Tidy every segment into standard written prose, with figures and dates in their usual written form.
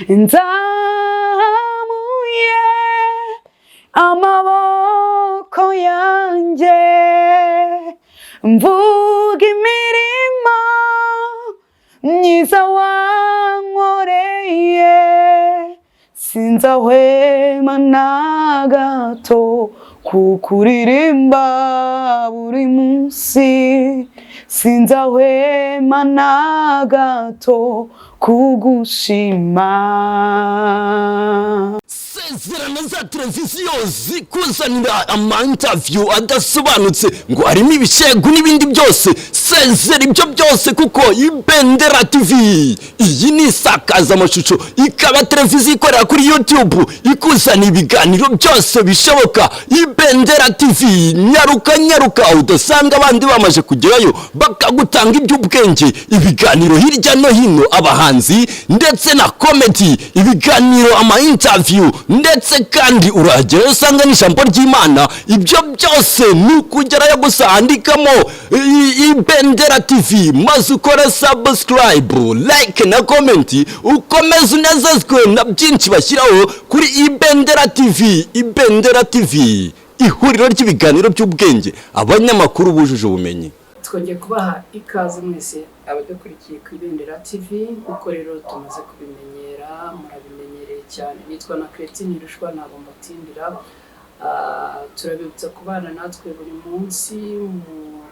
Nzamuye amaboko yanjye, mvuga imirimo myiza wankoreye. Sinzahwema na gato kukuririmba buri munsi, sinzahwema na gato kugushima. Sezerano za televiziyo zikuzanira ama interview adasobanutse ngo harimo ibishegu n'ibindi byose, sezera ibyo byose, kuko Ibendera TV iyi ni isakazamashusho, ikaba televiziyo ikorera kuri YouTube, ikuzana ibiganiro byose bishoboka. Ibendera TV, nyaruka nyaruka udasanga abandi bamaze kugerayo bakagutanga iby'ubwenge, ibiganiro hirya no hino, abahanzi ndetse na comedy, ibiganiro, ama interview, ndetse kandi urahagera usanga n'ijambo ry'Imana. Ibyo byose ni ukugerayo gusa, andikamo Ibendera TV maze ukore subscribe, like na comment, ukomeze unezezwe na byinshi bashyiraho kuri Ibendera TV. Ibendera TV, ihuriro ry'ibiganiro by'ubwenge, abanyamakuru bujuje ubumenyi. Twongeye kubaha ikaze mwese abadukurikiye ku Ibendera TV. Nk'uko rero tumaze kubimenyera, murabimenyereye cyane, nitwa na Keretine Rushwa, ntabwo mbatindira. Turabibutsa kubana natwe buri munsi,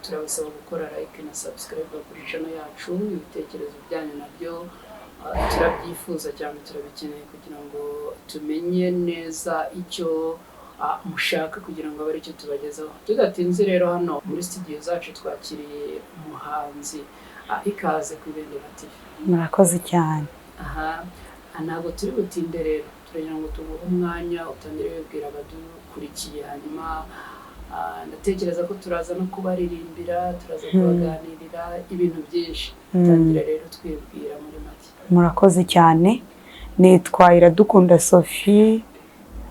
turabasaba gukora like na subscribe kuri channel yacu. Ibitekerezo byanyu nabyo turabyifuza cyane, turabikeneye kugira ngo tumenye neza icyo mushaka, kugira ngo abe aricyo tubagezaho. Tudatinze rero, hano muri studio zacu twakiriye umuhanzi. Ikaze ku Ibendera TV. Murakoze cyane. Aha ntabwo turi butinde rero, turagira ngo tuguhe umwanya utangire wibwira abadukurikiye, hanyuma ndatekereza ko turaza no kubaririmbira, turaza kubaganirira ibintu byinshi. Tangira rero twibwira muri make. Murakoze cyane. Nitwa Iradukunda Sophie,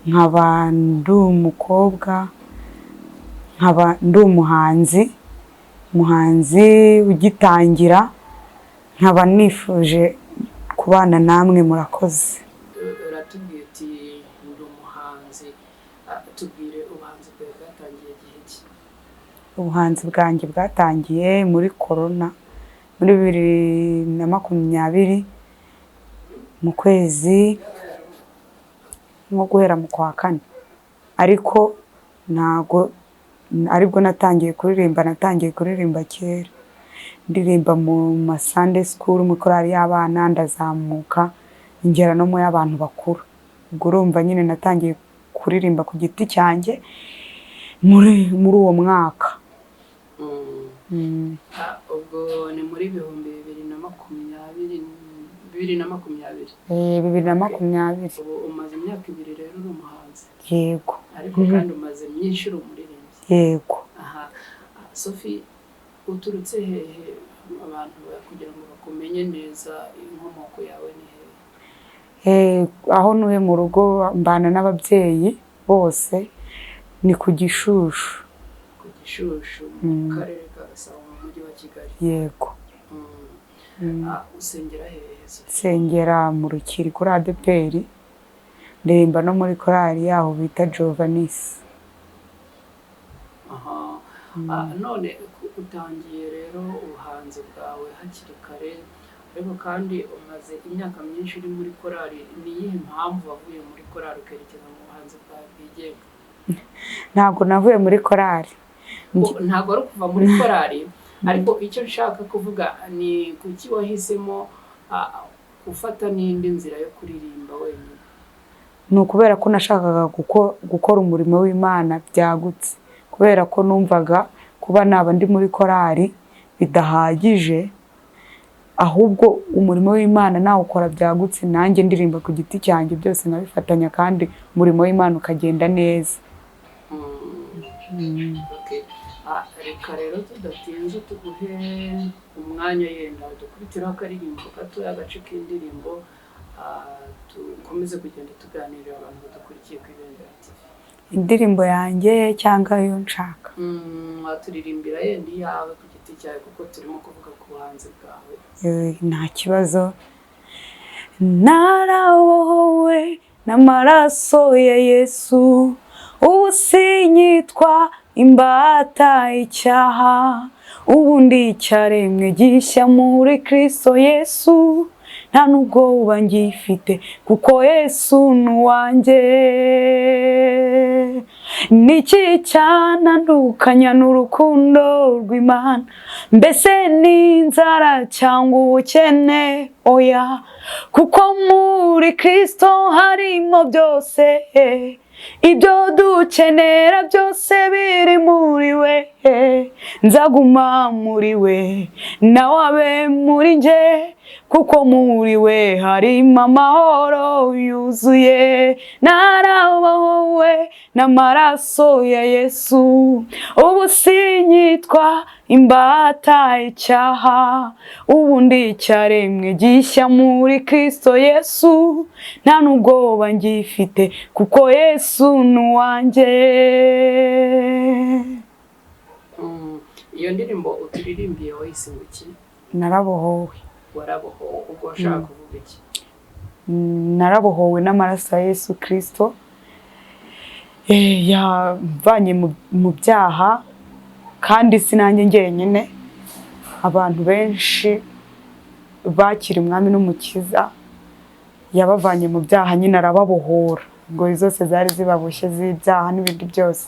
nkaba ndi umukobwa, nkaba ndi umuhanzi, umuhanzi ugitangira, nkaba nifuje kubana namwe. Murakoze. Uratubwiye uti ndi umuhanzi. Tubwire, ubuhanzi bwawe bwatangiye igihe ki? Ubuhanzi bwanjye bwatangiye muri korona, muri 2020, mu kwezi nko guhera mu kwa kane, ariko ntago aribwo natangiye kuririmba. Natangiye kuririmba kera, ndirimba mu ma Sunday school, mu korali y'abana, ndazamuka ngera no mu y'abantu bakuru. Ubwo urumva nyine natangiye kuririmba ku giti cyanjye muri uwo mwaka. Ubwo ni muri 2020, 2020? 2020. Ubu umaze imyaka 2 rero uri umuhanzi? Yego. Ariko kandi umaze myinshi uri umuririmbyi? Yego. Aha, Sophie, uturutse hehe? Abantu kugira ngo bakumenye neza, inkomoko yawe ni hehe? Aho ntuye mu rugo, mbana n'ababyeyi bose, ni ku Gishushu. Ku Gishushu, mu karere ka Gasabo, mu mujyi wa Kigali? Yego. Usengera hehe, Sophie? Nsengera mu Rukiri kuri ADEPR, ndirimba no muri korali yaho bita Jovanisi. Aha. None utangiye rero ubuhanzi bwawe hakiri kare, ariko kandi umaze imyaka myinshi uri muri korali. Ni iyihe mpamvu wavuye muri korali ukerekeza mu buhanzi bwawe bwigenga? Ntabwo navuye muri korali. Ntabwo ari ukuva muri korali, ariko icyo nshaka kuvuga ni kuki wahisemo gufata n'indi nzira yo kuririmba wenyine? Ni ukubera ko nashakaga gukora umurimo w'Imana byagutse, kubera ko numvaga kuba naba ndi muri korali bidahagije, ahubwo umurimo w'Imana nawukora byagutse, nanjye ndirimba ku giti cyanjye, byose nkabifatanya, kandi umurimo w'Imana ukagenda neza. Okay. Reka rero tudatinze tuguhe umwanya, yenda dukubitireho akaririmbo gatoya, agace k'indirimbo, dukomeze kugenda tuganirira abantu badukurikiye ku Ibendera TV. Indirimbo yanjye cyangwa iyo nshaka? Waturirimbira yenda iyawe ku giti cyawe, kuko turimo kuvuga ku buhanzi bwawe. Nta kibazo. Narabohowe n'amaraso ya Yesu, ubu sinyitwa imbata icyaha, ubu ndi icyaremwe gishya muri Kristo Yesu, nta n'ubwoba ngifite kuko Yesu ni uwanjye. Niki cyantandukanya n'urukundo rw'Imana? Mbese ni inzara cyangwa ubukene? Oya, kuko muri Kristo harimo byose, ibyo dukenera byose biri muri we. Nzaguma muri we, nawe abe muri njye, kuko muri we harimo amahoro yuzuye. Narabohowe n'amaraso ya Yesu, ubu sinyitwa imbata icyaha, ubu ndi icyaremwe gishya muri Kristo Yesu, nta n'ubwoba ngifite kuko Yesu ni uwanjye. Iyo ndirimbo uturirimbiye wayise ngo iki? Narabohowe. Warabohowe, ubwo washaka kuvuga iki? Narabohowe n'amaraso ya Yesu Kristo. Yamvanye mu byaha, kandi si nanjye njyenyine, abantu benshi bakira Umwami n'Umukiza yabavanye mu byaha nyine, arababohora ingoyi zose zari zibaboshye z'ibyaha n'ibindi byose.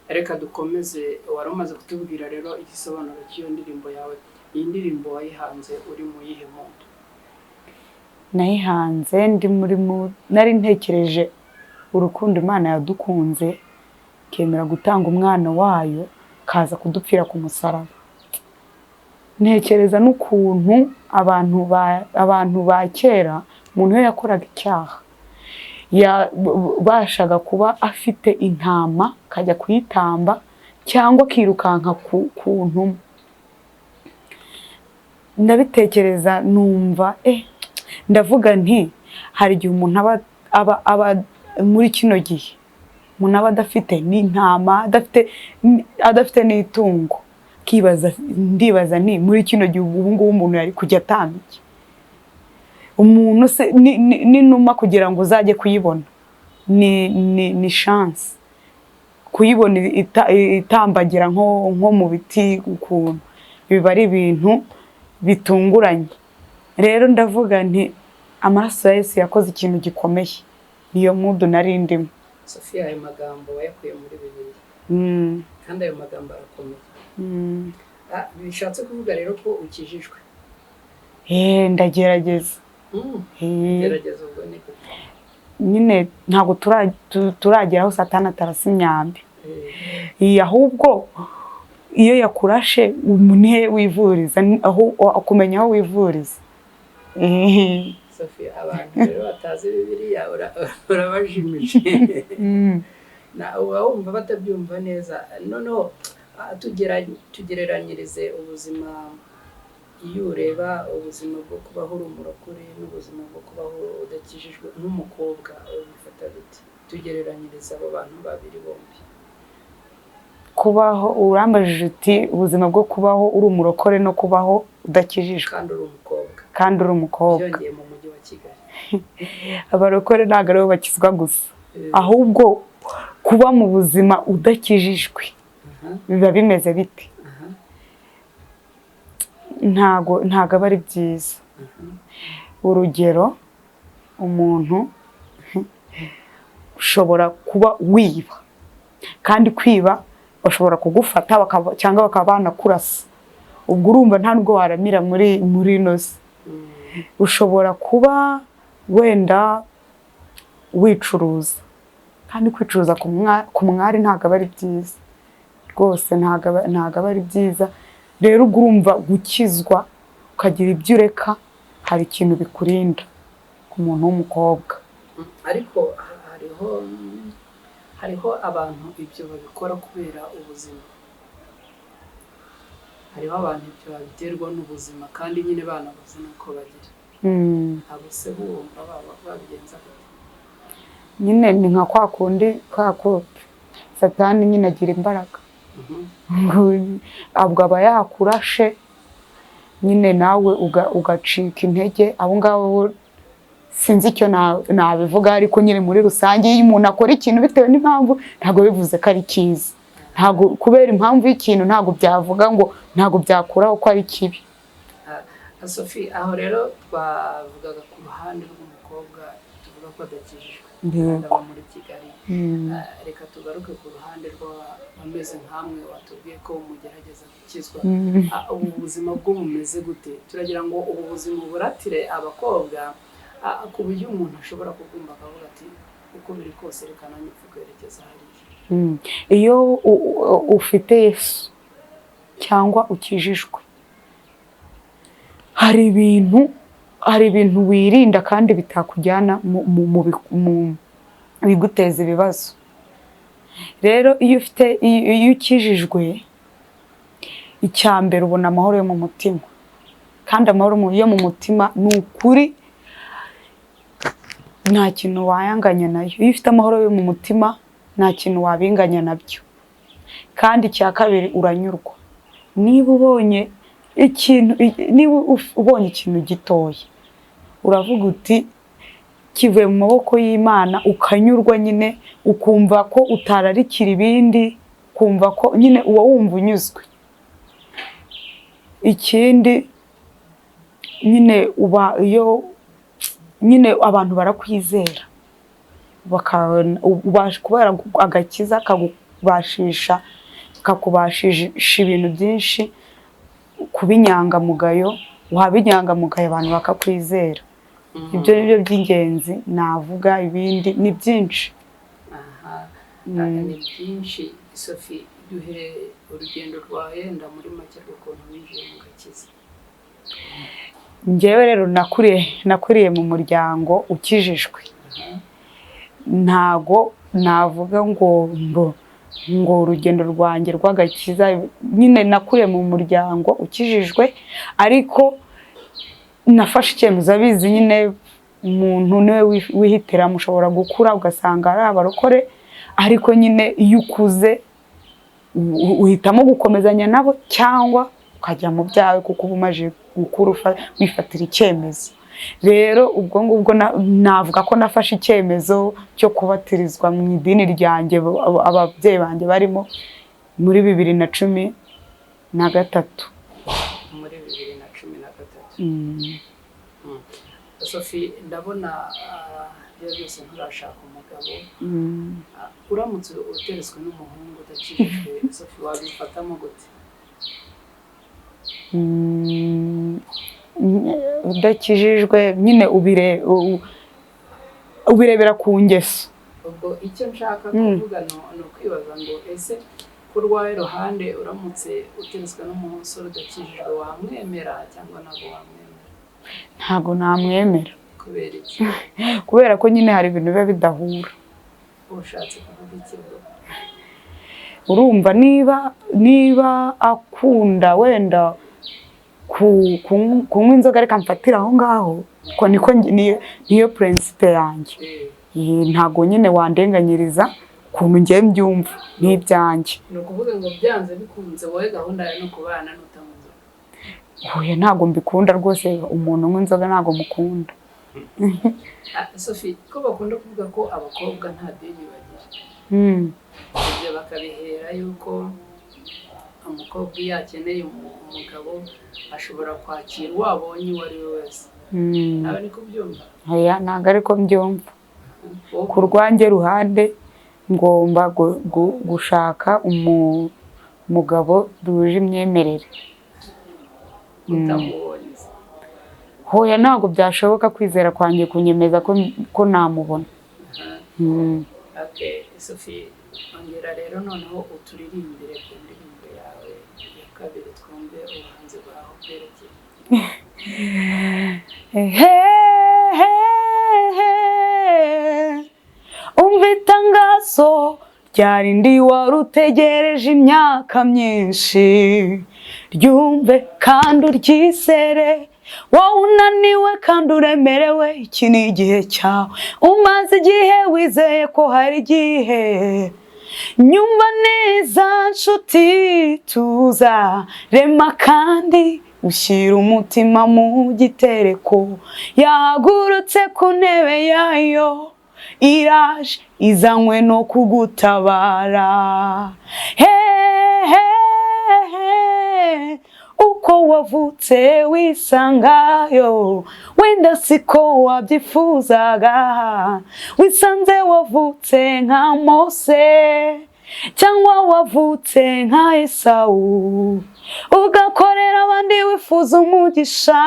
Reka dukomeze. Wari umaze kutubwira rero igisobanuro cy'iyo ndirimbo yawe. Iyi ndirimbo wayihanze uri mu yihe mood? Nayihanze ndi muri nari ntekereje urukundo Imana yadukunze, ikemera gutanga umwana wayo kaza kudupfira ku musaraba, ntekereza n'ukuntu abantu ba kera, umuntu iyo yakoraga icyaha yabashaga kuba afite intama akajya kuyitamba cyangwa akirukanka ku ntumwa. Ndabitekereza numva ndavuga nti hari igihe umuntu aba muri kino gihe umuntu aba adafite n'intama, adafite n'itungo, akibaza, ndibaza nti muri kino gihe ubu ngubu umuntu yari kujya atamba iki? Umuntu se n'inuma kugira ngo uzajye kuyibona ni chance kuyibona itambagira nko mu biti ukuntu, biba ari ibintu bitunguranye. Rero ndavuga nti amaraso ya Yesu yakoze ikintu gikomeye. Niyo mood nari ndimo. Sofiya, ayo magambo wayakuye muri Bibiliya? Mm. Kandi ayo magambo arakomeye. Bishatse kuvuga rero ko ukijijwe? Ndagerageza. Gerageza, ubwo ni gute? Nyine ntabwo turagera aho Satani atarasa imyambi. Ahubwo iyo yakurashe nihe wivuriza? Aho kumenya aho wivuriza. Sofiya, abantu rero batazi Bibiliya urabajimije. Na uba wumva batabyumva neza. Noneho tugereranyirize ubuzima, iyo ureba ubuzima bwo kubaho uri umurokore n'ubuzima bwo kubaho udakijijwe nk'umukobwa, ubifata bite? Tugereranyirize abo bantu babiri bombi. Kubaho, urambajije uti ubuzima bwo kubaho uri umurokore no kubaho udakijijwe kandi uri umukobwa, kandi uri umukobwa, byongeye mu mujyi wa Kigali. Abarokore ntabwo aribo bakizwa gusa, ahubwo kuba mu buzima udakijijwe biba bimeze bite? Ntago aba ari byiza. Urugero, umuntu ushobora kuba wiba, kandi kwiba bashobora kugufata cyangwa bakaba banakurasa, ubwo urumva nta nubwo waramira muri ino si. Ushobora kuba wenda wicuruza, kandi kwicuruza ku mwari ntabwo aba ari byiza rwose, ntabwo aba ari byiza. Rero ubwo urumva gukizwa ukagira ibyo ureka hari ikintu bikurinda ku muntu w'umukobwa. Ariko hariho abantu ibyo babikora kubera ubuzima, hariho abantu ibyo babiterwa n'ubuzima kandi nyine banabuze n'uko bagira. Abo se bumva babigenza gute? Nyine ni nka kwa kundi kwa ko Satani nyine agira imbaraga, ubwo aba yakurashe nyine nawe ugacika intege. Abo ngabo bo Sinzi icyo nabivuga, ariko nyine muri rusange iyo umuntu akora ikintu bitewe n'impamvu, ntabwo bivuze ko ari cyiza. Ntabwo kubera impamvu y'ikintu ntabwo byavuga ngo, ntabwo byakuraho ko ari kibi. Sophie, aho rero twavugaga ku ruhande rw'umukobwa tuvuga ko adakijijwe kandi aba muri Kigali. Reka tugaruke ku ruhande rw'abameze nkamwe watubwiye ko mugerageza gukizwa. Ubu buzima bwo bumeze gute? Turagira ngo ubu buzima buratire abakobwa, ku buryo umuntu ashobora kubwumva akavuga ati: "Uko biri kose, reka nanjye mpfe kwerekeza hariya." Iyo ufite Yesu cyangwa ukijijwe, hari ibintu wirinda kandi bitakujyana mu biguteza ibibazo. Rero iyo ukijijwe, icya mbere ubona amahoro yo mu mutima, kandi amahoro yo mu mutima ni ukuri nta kintu wayanganya nayo. Iyo ufite amahoro yo mu mutima, nta kintu wabinganya nabyo. Kandi icya kabiri, uranyurwa. Niba ubonye ikintu gitoya, uravuga uti: "Kivuye mu maboko y'Imana," ukanyurwa nyine, ukumva ko utararikira ibindi, kumva ko nyine uba wumva unyuzwe. Ikindi nyine, uba iyo nyine abantu barakwizera, ubasha kubera agakiza kakubashisha ibintu byinshi, kuba inyangamugayo. Waba inyangamugayo, abantu bakakwizera. Ibyo ni byo by'ingenzi navuga, ibindi ni byinshi. Aha, ni byinshi. Sophie, duhe urugendo rwawe yenda muri make rw'ukuntu winjiye mu gakiza. Njyewe rero nakuriye mu muryango ukijijwe. Ntago navuga ngo urugendo rwanjye rw'agakiza, nyine nakuriye mu muryango ukijijwe, ariko nafashe icyemezo. Abizi nyine, umuntu niwe wihitiramo. Ushobora gukura ugasanga ari abarokore, ariko nyine iyo ukuze uhitamo gukomezanya nabo cyangwa ukajya mu byawe, kuko uba umaze gukura, wifatira icyemezo. Rero ubwo ngubwo navuga ko nafashe icyemezo cyo kubatirizwa mu idini ryanjye ababyeyi banjye barimo muri 2013. Muri 2013? Mm. Sophie, ndabona ibyo byose nturashaka umugabo. Uramutse uteretswe n'umuhungu udakijijwe, Sophie, wabifatamo gute? Udakijijwe nyine ubirebera ku ngeso. Ubwo icyo nshaka kuvuga ni ukwibaza ngo: ese ko urwaye ruhande, uramutse uteretswe n'umusore udakijijwe, wamwemera cyangwa ntabwo wamwemera? Ntabwo namwemera. Kubera iki? Kubera ko nyine hari ibintu biba bidahura. Ushatse kuvuga iki ubwo? Urumva, niba akunda wenda kunywa inzoga, reka mfatire aho ngaho, ko niko niyo principe yanjye. Ntabwo nyine wandenganyiriza ukuntu ngiye mbyumva n'ibyanjye. Ni ukuvuga ngo byanze bikunze wowe gahunda yawe ni ukubana n'utanywa inzoga? Oya, ntabwo mbikunda rwose. Umuntu unywa inzoga ntabwo mukunda. Sophie, ko bakunda kuvuga ko abakobwa nta dini bagira, ibyo bakabihera yuko umukobwa iyo akeneye umugabo ashobora kwakira uwo abonye uwo ari we wese, nawe niko ubyumva? Oya, ntabwo ariko mbyumva. Wowe? Ku rwanjye ruhande, ngomba gushaka umugabo duhuje imyemerere. Utamubonye se? Hoya, ntabwo byashoboka. Kwizera kwanjye kunyemeza ko namubona. Okay, Sophie, ongera rero noneho uturirimbire ku ndirimbo yawe ya kabiri, twumve ubuhanzi bwawe bwerekeye. He, he, umva itangazo ryarindi wari utegereje imyaka myinshi, ryumve kandi uryizere. Wowe unaniwe kandi uremerewe, iki ni igihe cyawe. Umaze igihe wizeye ko hari igihe. Nyumva neza nshuti, tuza rema kandi Ushyira umutima mu gitereko, yahagurutse ku ntebe yayo, iraje izanywe no kugutabara. Hehehe, uko wavutse wisangayo, wenda siko wabyifuzaga. Wisanze wavutse nka Mose cyangwa wavutse nka Esawu, ugakorera abandi wifuza umugisha,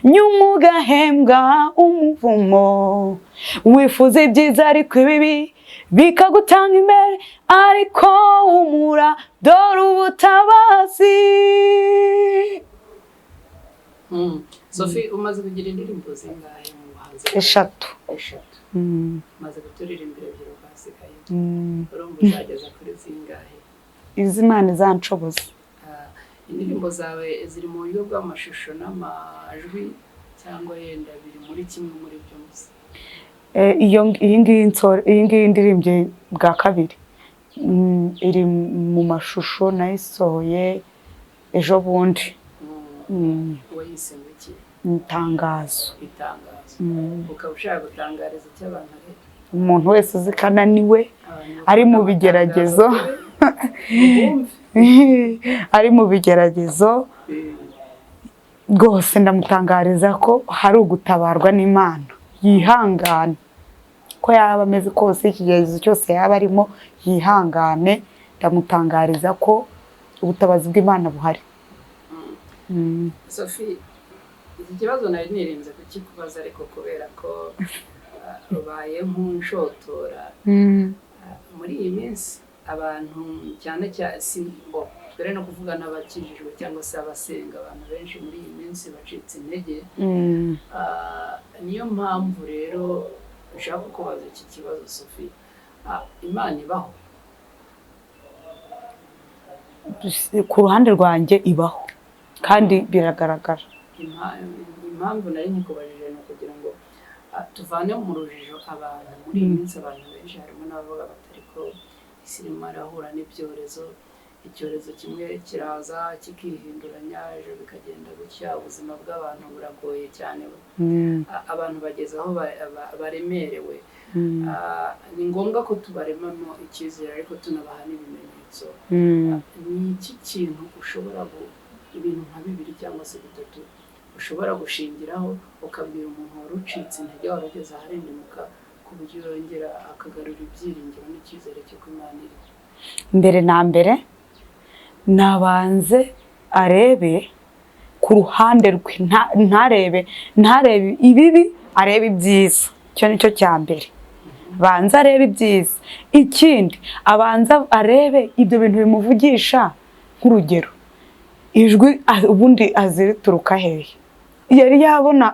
nyuma ugahembwa umuvumo. Wifuza ibyiza ariko ibibi bikagutanga imbere, ariko humura, dore ubutabazi. Sophie, umaze kugira indirimbo zingahe mu buhanzi? 3. 3? Umaze kuturirimbira ebyiri, ubwasigaye. Urumva uzageza kuri zingahe? Izi Imana izanshoboza. Ah, indirimbo zawe ziri mu buryo bw'amashusho n'amajwi, cyangwa yenda biri muri kimwe muri byo gusa? Iyo iyi ngiyi iyi ngiyi ndirimbye bwa kabiri, iri mu mashusho, nayisohoye ejo bundi. Wayise ngo iki? Itangazo. Itangazo. Ukaba ushaka gutangariza icyo abantu rero? Umuntu wese uzi ko ananiwe, Abantu ari mu bakunda bigeragezo, amatangazo, ari mu bigeragezo rwose, ndamutangariza ko hari ugutabarwa n'Imana. Yihangane, ko yaba ameze kose, ikigeragezo cyose yaba arimo, yihangane. Ndamutangariza ko ubutabazi bw'Imana buhari. Sophie, iki kibazo nari nirinze kukikubaza, ariko kubera ko ubaye nk'unshotora, muri iyi minsi abantu cyane cyane, si bo twere no kuvuga n'abakijijwe cyangwa se abasenga, abantu benshi muri iyi minsi bacitse intege. Niyo mpamvu rero nshaka kukubaza iki kibazo, Sophie. Imana ibaho? Ku ruhande rwanjye ibaho, kandi biragaragara. Impamvu nari nkikubajije ni ukugira ngo tuvane mu rujijo abantu. Muri iyi minsi abantu benshi, harimo n'abavuga bati: "Ariko isi irimo irahura n'ibyorezo, icyorezo kimwe kiraza kikihinduranya, ejo bikagenda gutya, ubuzima bw'abantu buragoye cyane." Abantu bageze aho baremerewe. Ni ngombwa ko tubaremamo icyizere, ariko tunabaha n'ibimenyetso. Ni iki kintu ushobora, ibintu nka bibiri cyangwa se bitatu ushobora gushingiraho ukabwira umuntu wari ucitse intege, wari ugeze aharindimuka, ku buryo yongera akagarura ibyiringiro n'icyizere cy'uko Imana iriho? Mbere na mbere, nabanze arebe ku ruhande rwe, ntarebe ibibi, arebe ibyiza. Icyo ni cyo cya mbere, banza arebe ibyiza. Ikindi, abanza arebe ibyo bintu bimuvugisha, nk'urugero ijwi, ubundi azirituruka hehe? Yari yabona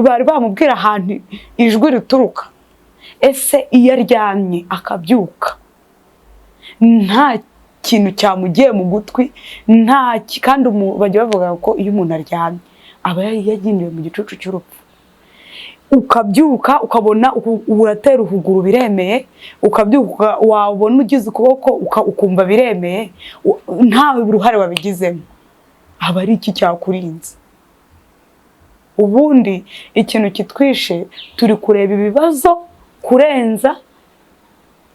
bari bamubwira ahantu ijwi rituruka? Ese iyo aryamye akabyuka nta kintu cyamugiye mu gutwi, nta kandi bajya bavuga ko iyo umuntu aryamye aba yagindiwe mu gicucu cy'urupfu, ukabyuka ukabona uratera ukuguru biremeye, ukabyuka wabona ugize ukuboko ukumva biremeye, nta ruhare wabigizemo, aba ari iki cyakurinze? Ubundi ikintu kitwishe, turi kureba ibibazo kurenza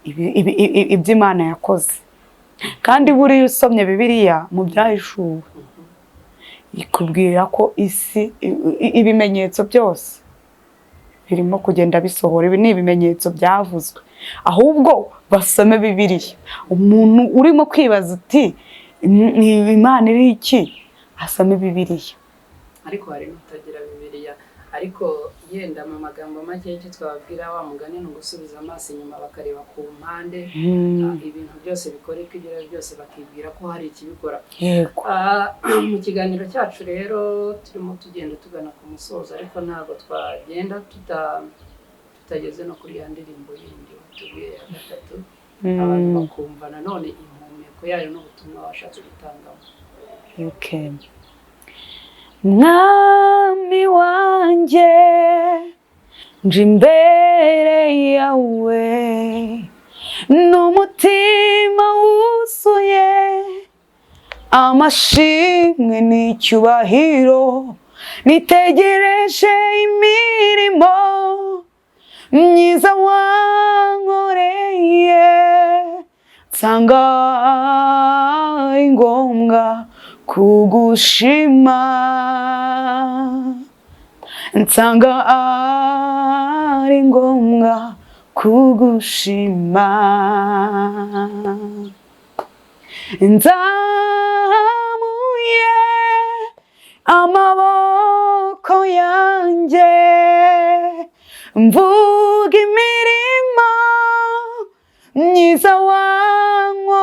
ibyo Imana yakoze. Kandi buriya usomye Bibiliya mu Byahishuwe, ikubwira ko isi ibimenyetso byose birimo kugenda bisohora. Ibi ni ibimenyetso byavuzwe. Ahubwo basome Bibiliya. Umuntu urimo kwibaza uti: "Imana iri iki?" asome Bibiliya. Ariko hari n'utagira Bibiliya. Ariko yenda mu magambo make, icyo twababwira, wa mugani, ni ugusubiza amaso inyuma bakareba ku mpande, ibintu byose bikoreka, ibyo ari byo byose bakibwira ko hari ikibikora. Mu kiganiro cyacu rero turimo tugenda tugana ku musozo, ariko ntabwo twagenda tutageze no kuri ya ndirimbo yindi watubwiye ya gatatu, abantu bakumva nanone impumeko yayo n'ubutumwa washatse gutangamo. Okay. Mwami wanjye, nje imbere yawe n'umutima wuzuye. Amashimwe n'icyubahiro. Nitegereje imirimo myiza wankoreye, nsanga ari ngombwa kugushima, nsanga ari ngombwa kugushima. Nzamuye amaboko yanjye, mvuga imirimo myiza wankoreye.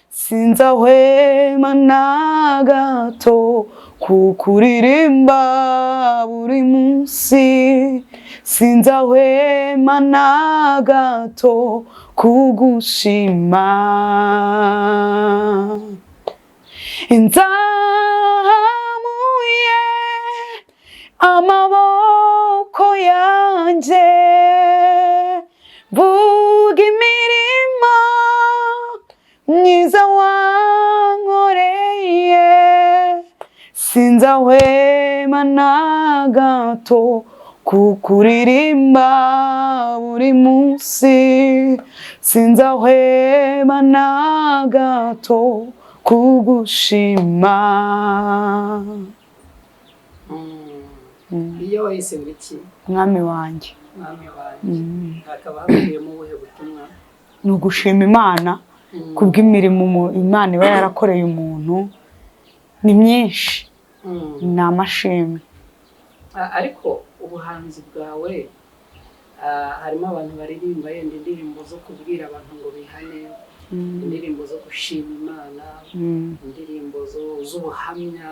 Sinzahwema na gato kukuririmba buri munsi. Sinzahwema na gato kugushima. Nzamuye amaboko yanjye, mvuga imirimo myiza wankoreye. Sinzahwema na gato kukuririmba buri munsi. Sinzahwema na gato kugushima. Iyo wayise ngo iki? Mwami wanjye. Mwami wanjye, hakaba hakubiyemo ubuhe butumwa? Ni ugushima Imana kubw'imirimo Imana iba yarakoreye umuntu, ni myinshi. Ni amashimwe. Ariko ubuhanzi bwawe, harimo abantu baririmba yenda indirimbo zo kubwira abantu ngo bihane, indirimbo zo gushima Imana, indirimbo z'ubuhamya.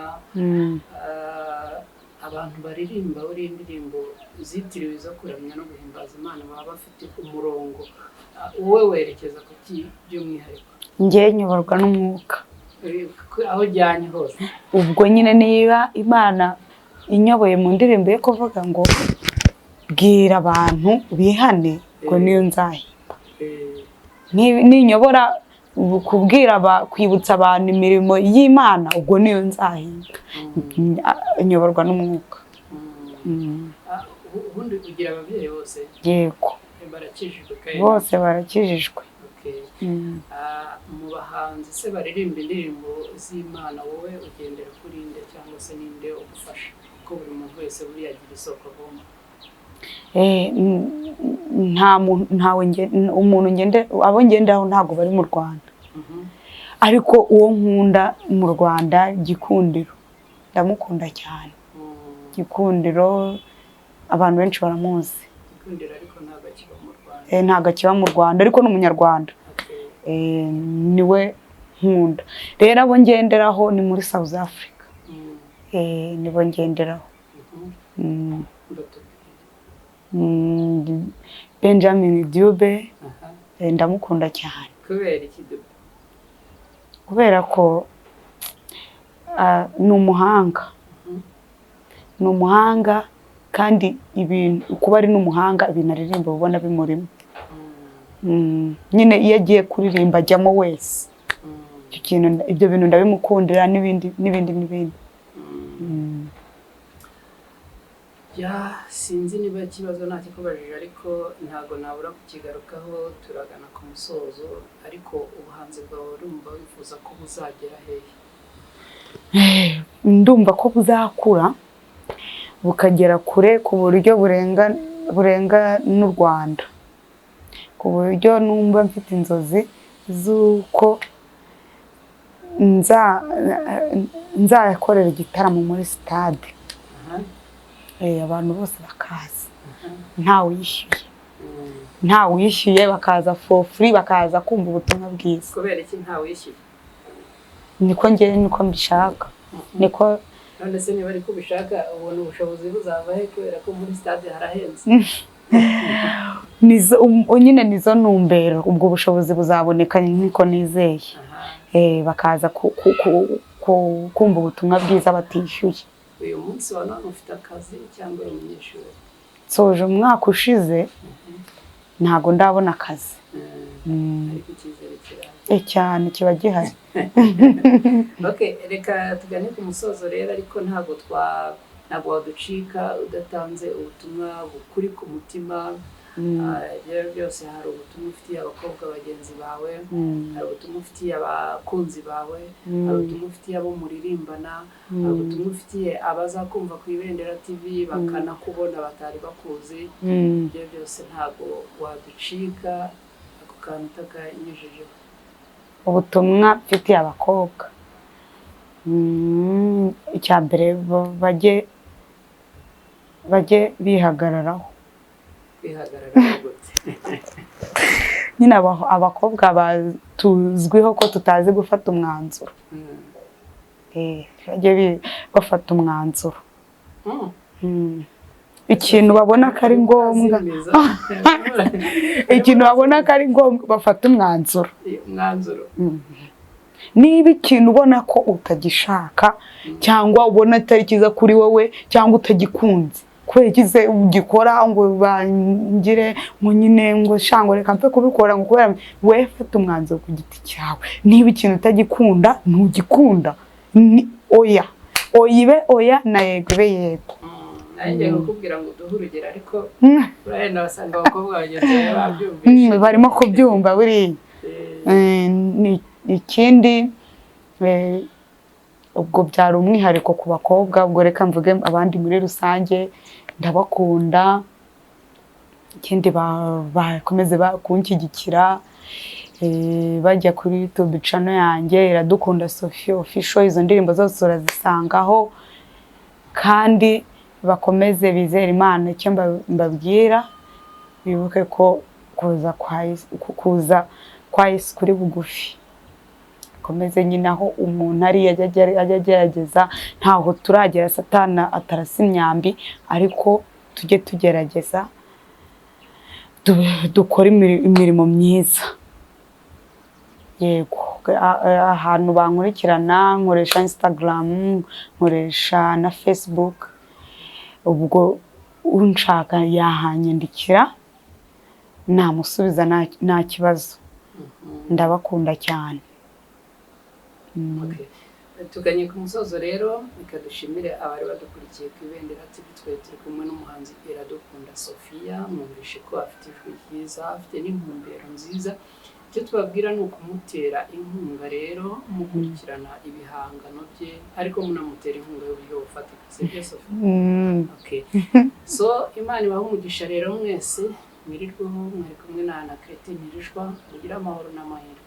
Abantu baririmba buriya indirimbo zitiriwe izo kuramya no guhimbaza Imana baba bafite umurongo. Wowe werekeza ku ki by'umwihariko? Njye nyoborwa n'umwuka. Aho ujyanye hose. Ubwo nyine niba Imana inyoboye mu ndirimbo yo kuvuga ngo bwira abantu bihane, ngo niyo nzahimba. Ninyobora kubwira kwibutsa abantu imirimo y'Imana, ubwo niyo nzahimba. Nyoborwa n'umwuka. Ubundi ugira ababyeyi bose? Yego. Barakijijwe kandi? Bose barakijijwe. Okay. Mu bahanzi se baririmba indirimbo z'Imana, wowe ugendera kuri nde cyangwa se ninde ugufasha? Kuko buri muntu wese buriya agira isoko avoma. Nta muntu, ntawe umuntu ngende, abo ngenderaho ntabwo bari mu Rwanda. Ariko uwo nkunda mu Rwanda, Gikundiro, ndamukunda cyane. Gikundiro abantu benshi baramuzi. Gikundiro ariko ntabwo akiba mu Rwanda. Ntabwo akiba mu Rwanda, ariko ni Umunyarwanda. Niwe nkunda. Rero abo ngenderaho ni muri South Africa. Nibo ngenderaho. Batubwire. Benjamin Dube. Ndamukunda cyane. Kubera iki Dube? Kubera ko ni umuhanga. Ni umuhanga kandi ibintu, kuba ari n'umuhanga, ibintu aririmba uba ubona bimurimo. Nyine iyo agiye kuririmba ajyamo wese. Icyo kintu, ibyo bintu ndabimukundira, n'ibindi n'ibindi n'ibindi. Ya, sinzi niba ikibazo ntakikubajije, ariko ntabwo nabura kukigarukaho. Turagana ku musozo, ariko ubuhanzi bwawe urumva wifuza ko buzagera hehe? Ndumva ko buzakura bukagera kure, ku buryo burenga n'u Rwanda, ku buryo numva mfite inzozi z'uko nzakorera igitaramo muri sitade. Abantu bose bakaza ntawe wishyuye. Ntawe wishyuye, bakaza for free, bakaza kumva ubutumwa bwiza. Kubera iki ntawishyuye? Niko njye, niko mbishaka, niko. None se niba ariko ubishaka, ubona ubushobozi buzava he, kubera ko muri stade harahenze? Nizo nyine, nizo ntumbero. Ubwo bushobozi buzaboneka, niko nizeye. Bakaza kumva ubutumwa bwiza batishyuye. Uyu munsi wa none ufite akazi cyangwa uri umunyeshuri? Nsoje umwaka ushize, ntabwo ndabona akazi. Ariko icyizere kirahari. Cyane kiba gihari. Okay, reka tugane ku musozo rero, ariko ntabwo waducika udatanze ubutumwa bukuri ku mutima. Ibyo byose, hari ubutumwa ufitiye abakobwa bagenzi bawe, hari ubutumwa ufitiye abakunzi bawe, hari ubutumwa ufitiye abo muririmbana, hari ubutumwa ufitiye abazakumva ku Ibendera TV bakanakubona batari bakuzi. Ibyo byose ntabwo waducika ako kantu utakanyujijeho. Ubutumwa mfitiye abakobwa, icya mbere, bajye bihagararaho. Kwihagarara gute? Nyine abakobwa tuzwiho ko tutazi gufata umwanzuro. Bajye bafata umwanzuro. Ikintu babona ko ari ngombwa, Azimiza. ikintu babona ko ari ngombwa, bafata umwanzuro. Umwanzuro. Niba ikintu ubona ko utagishaka, cyangwa ubona atari cyiza kuri wowe, cyangwa utagikunze, kubera iki se ugikora ngo bangire ngo nyine ngo shango reka mpe kubikora, ngo kubera we? Fata umwanzuro ku giti cyawe. Niba ikintu utagikunda, ntugikunda. Ni oya, oya ibe oya, na yego ibe yego. Nanjye kukubwira ngo uduhe urugero, ariko urahenda basanga abakobwa bagenzi bawe babyumvise. Barimo kubyumva buriya. Ikindi, ubwo byari umwihariko ku bakobwa, ubwo reka mvuge abandi muri rusange, ndabakunda. Ikindi, bakomeze kunshyigikira, bajya kuri YouTube channel yanjye, Iradukunda Sophie Official, izo ndirimbo zose urazisangaho. Kandi bakomeze bizere Imana. Icyo mbabwira, bibuke ko kuza kwa Yesu kuri bugufi. Komeze nyine aho umuntu ari ajya agerageza. Ntaho turagera Satana atarasa imyambi, ariko tujye tugerageza dukore imirimo myiza. Yego, ahantu bankurikirana, nkoresha Instagram, nkoresha na Facebook. Ubwo unshaka yahanyandikira, namusubiza, nta kibazo. Ndabakunda cyane. Okay. Tuganye ku musozo rero, reka dushimire abari badukurikiye ku Ibendera TV. Twari turi kumwe n'umuhanzi Iradukunda Sophia. Mwumvishe ko afite ijwi ryiza, afite n'intumbero nziza. Icyo tubabwira ni ukumutera inkunga rero, mukurikirana ibihangano bye, ariko munamutera inkunga y'uburyo bufatika, sibyo, Sophia? Mm. Okay. So Imana ibahe umugisha rero mwese, mwirirweho. Mwari kumwe na Anaclet Ntirishwa. Mugire amahoro n'amahirwe.